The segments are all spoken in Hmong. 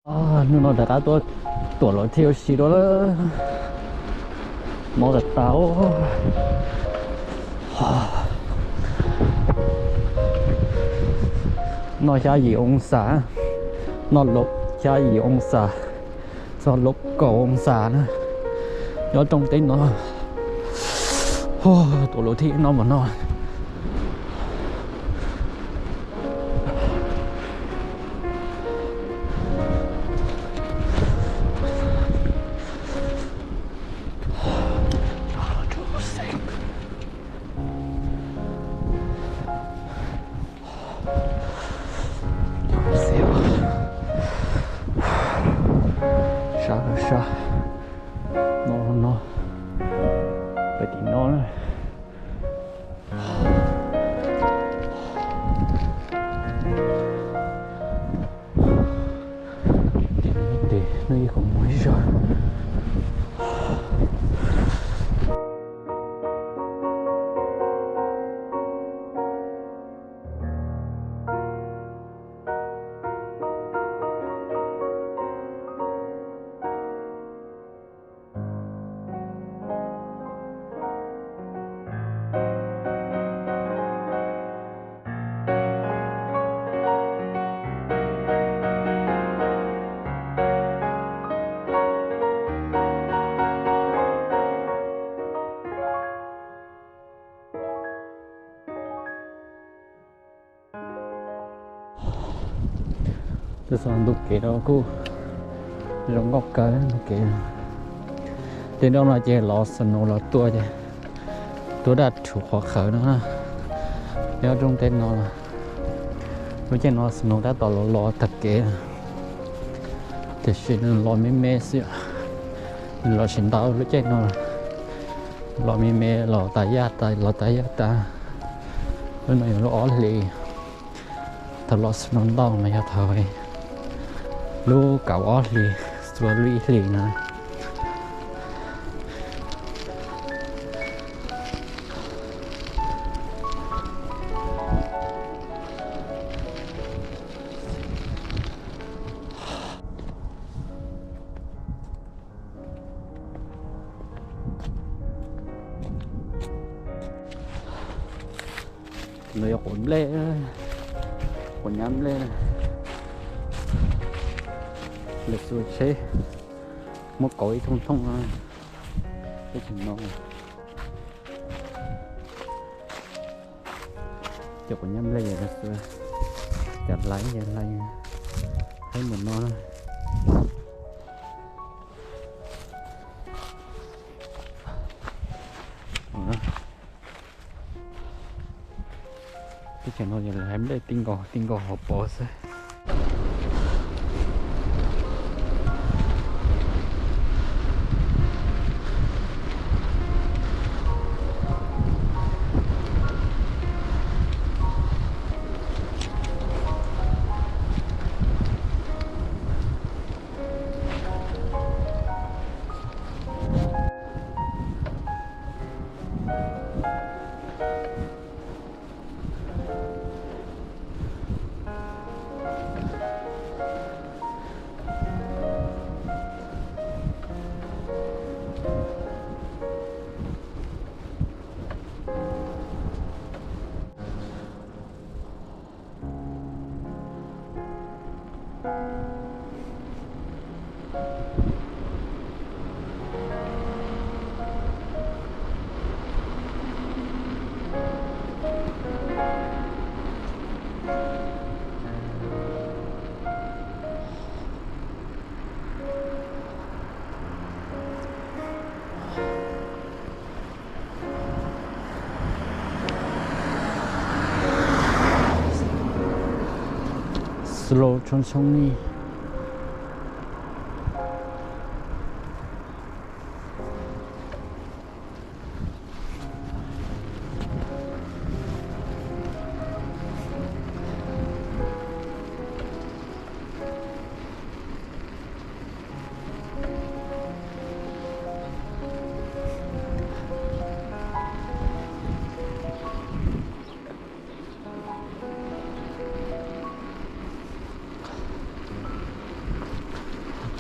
Hnub no rov qab tuaj tuam lawv thiaj ua si dua lawm. Mob tas tas. Noj xya yim oo xas, noj lub xya yim oo xas txog lub kaum oo xas na. Nyob rooj teb no, tuam lawv thiaj noj mas no. Sab sab no no, pem tim no na. Tim no ib tes no ib kom mus ib zog. Twb txog ntu kev no kuj zoo nkauj kawg ntu kev. Tej nrooj no ces los snow los tuaj ces tuaj daj rhuv qhov qhawv no na. Nyob rooj teb no, lub caij no snow tab tom los los tag kev, tiam sis nws los me me xwb, nws los tsis ntau lub caij no, los me me los tas yaj tas los tas yaj tas. Lub no yog lub ob hlis, thaum los snow ntau mas yog thaum lub kaum ob hlis, txua lub ib hlis na. Tus no yog quav nplej, quav nyab nplej. Lawv xuas tsheb muab kauv ib thooj thooj teb chaws no. Cov quav nyab nplej yog lawv xuas cov hlais, cov hlais, hlais mus no na. Teb chaws no yog lawv hais nplej ti nkaus ti nkaus hauv paus xwb. Slow tshoob tshoob ni.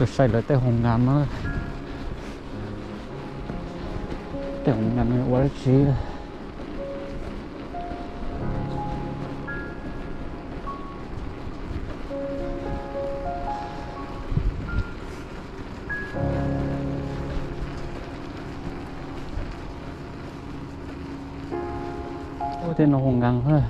Saib lawv tej hoo nkas no, tej hoo nkas no ua dab tsi? Ua tej no hoo nkas.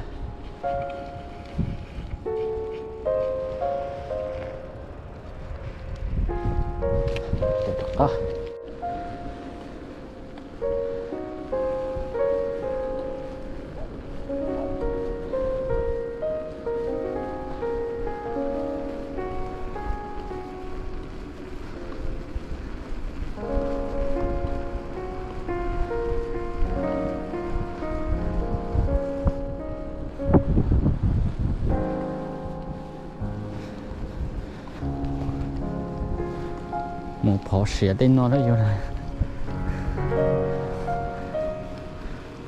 Mus phov siav tej no lawm yog.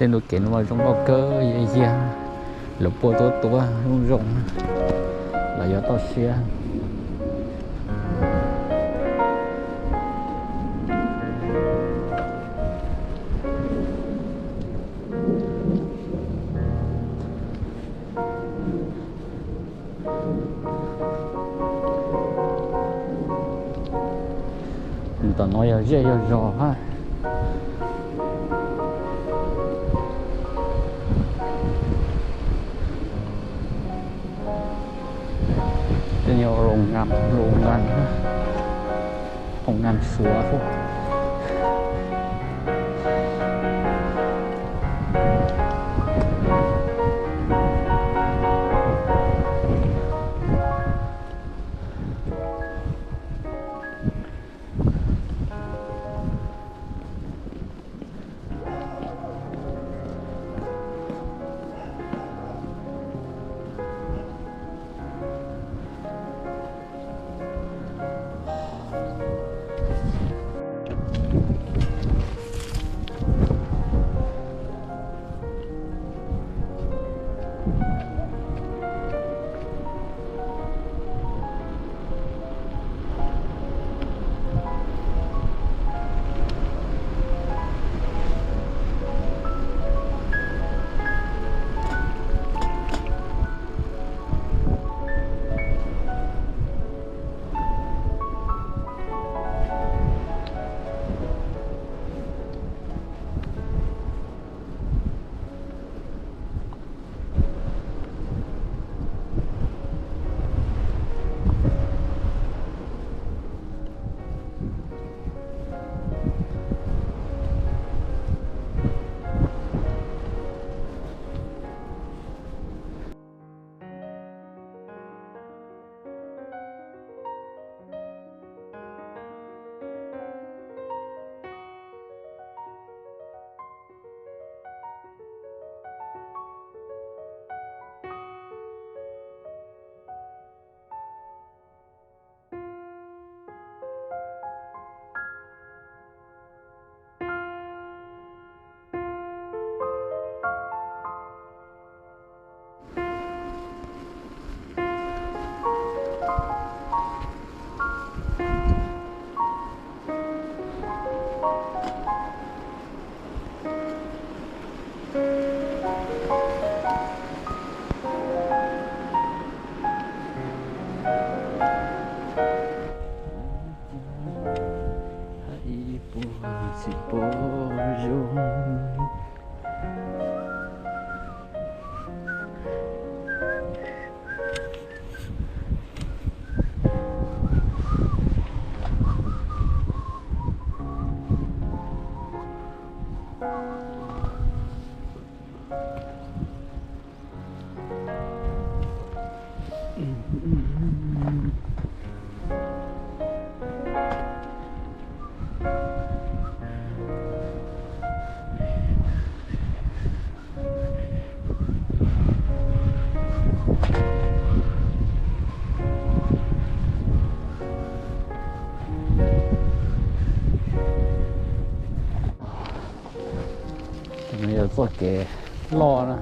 Tej lub kev no mas zoo nkauj kawg, yaj yaj, lawv puab tuab tuab zoo zoo, los yog toj siab. Tom no yog zej yog zos hab. Tej no loo nkas, loo nkas, loo nkas Suav. Ib puas tsis pom zoo. Yog txoj kev loj na,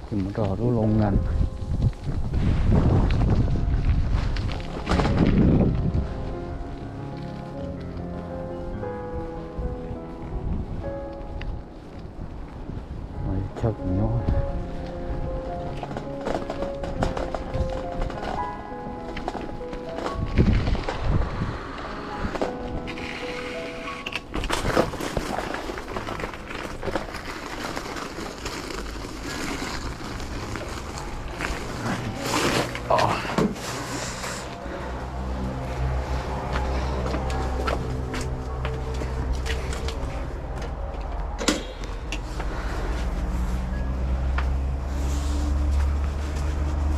ces mus rau hauv lub loo nkas.